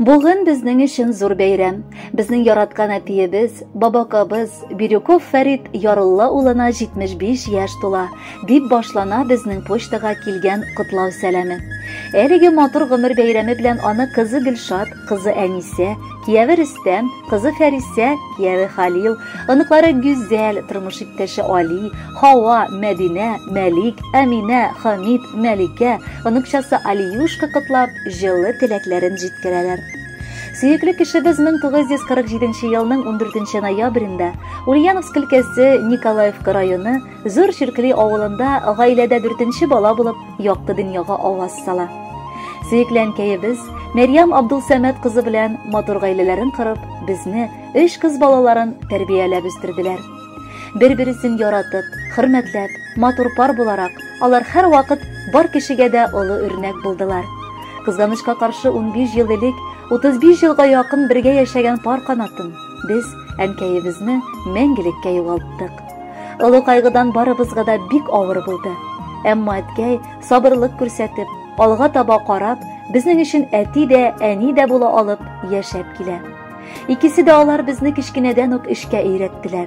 Бүген безнең өчен зур бәйрәм. Безнең яраткан әтиебез, бабакабыз Бирюков Фәрит Ярулла улына 75 яшь тула, дип башлана безнең почтага килгән котлау сәламе. Әлеге матур гомер бәйрәме белән аны кызы Гөлшат, кызы Әнисә, кияве Рөстәм, кызы Фәрисә, кияве Халил, оныклары Гүзәл, тормыш иптәше Али, Һава, Мәдинә, Мәлик, Әминә, Хамид, Мәликә, оныкчасы Алиюшка котлап, җылы теләкләрен җиткерәләр. Сөекле кешебез 1947 елның 14 ноябрендә Ульяновск өлкәсе Николаевка районы Зур Чиркли авылында гаиләдә дүртенче бала булып якты дөньяга аваз сала. Сөекле әнкәебез Мәрьям Абдулсәмәт кызы белән матур гаиләләрен корып, безне, өч кыз балаларын тәрбияләп үстерделәр. Бер-бересен яратып, хөрмәтләп, матур пар буларак, алар һәрвакыт бар кешегә дә олы үрнәк булдылар. Кызганычка каршы, 15 ел элек 35 елга якын бергә яшәгән пар канатын без әнкәебезне мәңгелеккә югалттык. Олы кайгыдан барыбызга да бик авыр булды. Әмма әткәй сабырлык күрсәтеп, алга таба карап, безнең өчен әти дә, әни дә була алып яшәп килә. Икесе дә алар безне кечкенәдән үк эшкә өйрәттеләр.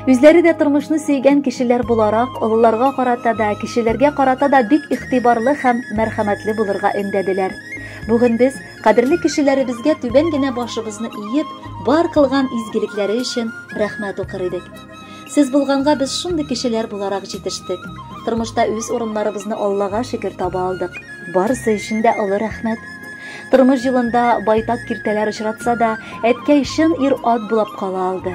Үзләре дә тормышны сөйгән кешеләр буларак, олыларга карата да, кешеләргә карата да бик игътибарлы һәм мәрхәмәтле булырга өндәделәр. Бүген без кадерле кешеләребезгә түбән генә башыбызны иеп, бар кылган изгелекләре өчен рәхмәт укыр идек. Сез булганга без шундый кешеләр буларак җитештек. Тормышта үз урыннарыбызны Аллага шөкер таба алдык. Барысы өчен дә олы рәхмәт. Тормыш юлында байтак киртәләр очратса да, әткәй чын ир-ат булып кала алды.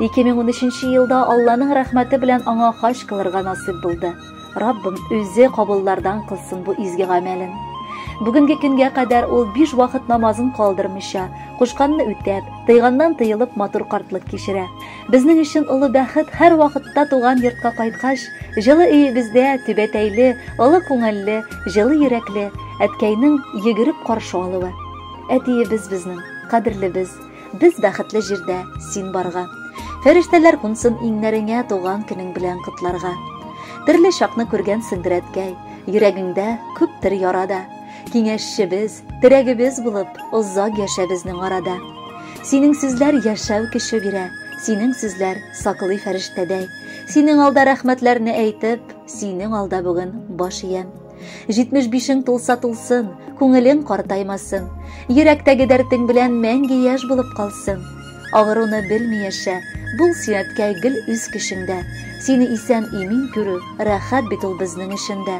2013 елда Алланың рәхмәте белән аңа хаҗ кылырга насыйп булды. Раббым үзе кабуллардан кылсын бу изге гамәлен. Бүгенге көнгә кадәр ул биш вакыт намазын калдырмыйча, кушканны үтәп, тыйганнан тыелып матур картлык кичерә. Безнең өчен олы бәхет һәр вакытта туган йортка кайткач, җылы өебездә түбәтәйле, олы күңелле, җылы йөрәкле әткәйнең йөгереп каршы алуы. Әтиебез безнең, кадерлебез, без бәхетле җирдә син барга. Фәрештәләр кунсын иңнәреңә туган көнең белән котларга. Төрле чакны күргәнсеңдер, әткәй, йөрәгеңдә күптер яра да. Киңәшчебез, терәгебез булып, озак яшә безнең арада. Синең сүзләр яшәү көче бирә, синең сүзләр саклый фәрештәдәй. Синең алда рәхмәтләрне әйтеп, синең алда бүген баш иям. 75-ең тулса тулсын, күңелең картаймасын. Йөрәктәге дәртең белән мәңге яшь булып калсын. Авыруны белми яшә, бул син, әткәй, гел үз көчеңдә. Сине исән имин күрү, рәхәт бит ул безнең өчен дә.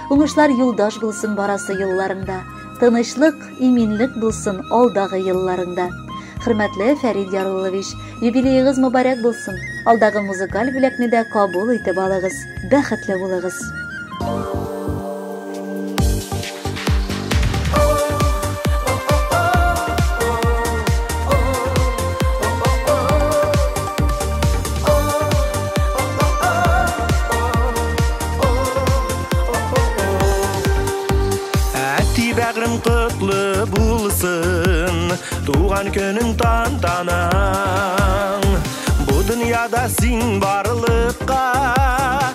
Уңышлар юлдаш булсын барасы елларыңда. Тынычлык, иминлек булсын алдагы елларыңда. Хөрмәтле Фәрид Яруллович, юбилеегыз мөбарәк булсын. Алдагы музыкаль бүләкне дә кабул итеп алыгыз. Бәхетле булыгыз. Әти бәгърем котлы булсын, туган көнең тантанаң. Бу дөньяда син барлыкка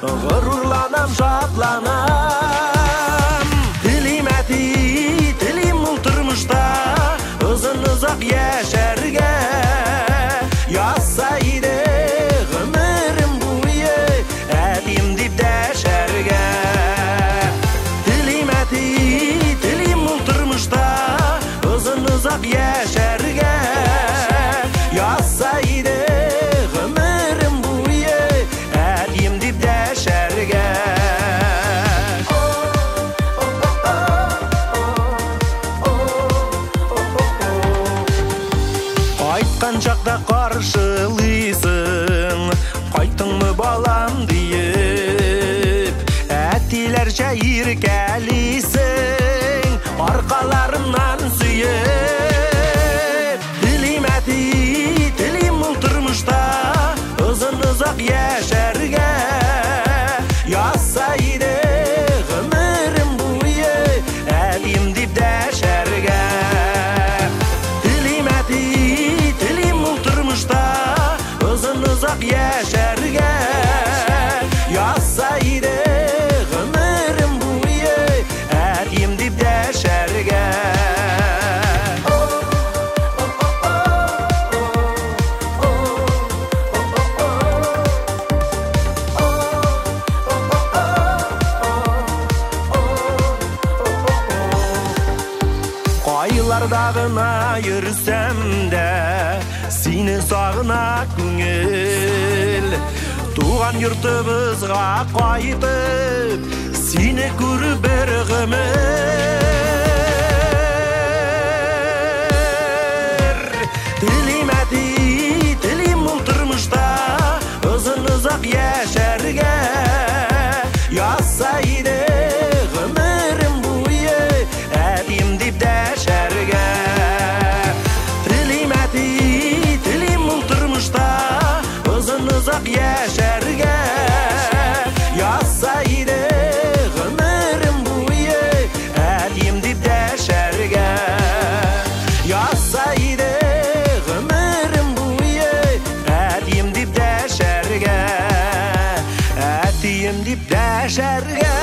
горурланам, шатланам. Телим, әти, телим ул тормышта озын озак яшәргә. Язса иде гомерем буе әтием дип дәшәргә. Телим, әти, телим ул тормышта озын озак яшәргә. Язса иде гомерем буе әтием дип дәшәргә. Кайткан чакта каршылыйсың, кайттыңмы балам диеп, әтиләрчә иркәлисең, аркаларыннан сөеп. Телим, әти, телим ул тормышта озын озак яшәргә. Язса иде гомерем буе әтием дип дәшәргә. Телим, әти, телим ул тормышта озын озак яшәргә. Язса иде гомерем буе әтием дип дәшәргә. гына йөрсәм дә, сине сагына күңел. Туган йортыбызга кайтып, сине күрү бер гомер. Телим, әти, телим ул тормышта озын-озак яшәргә. Язса иде гомерем буе әтием дип дәшәргә. Телим, әти, телим ул тормышта озын-озак яшәргә. Язса иде гомерем буе әтием дип дәшәргә. Язса иде гомерем буе әтием дип дәшәргә. Әтием дип дәшәргә.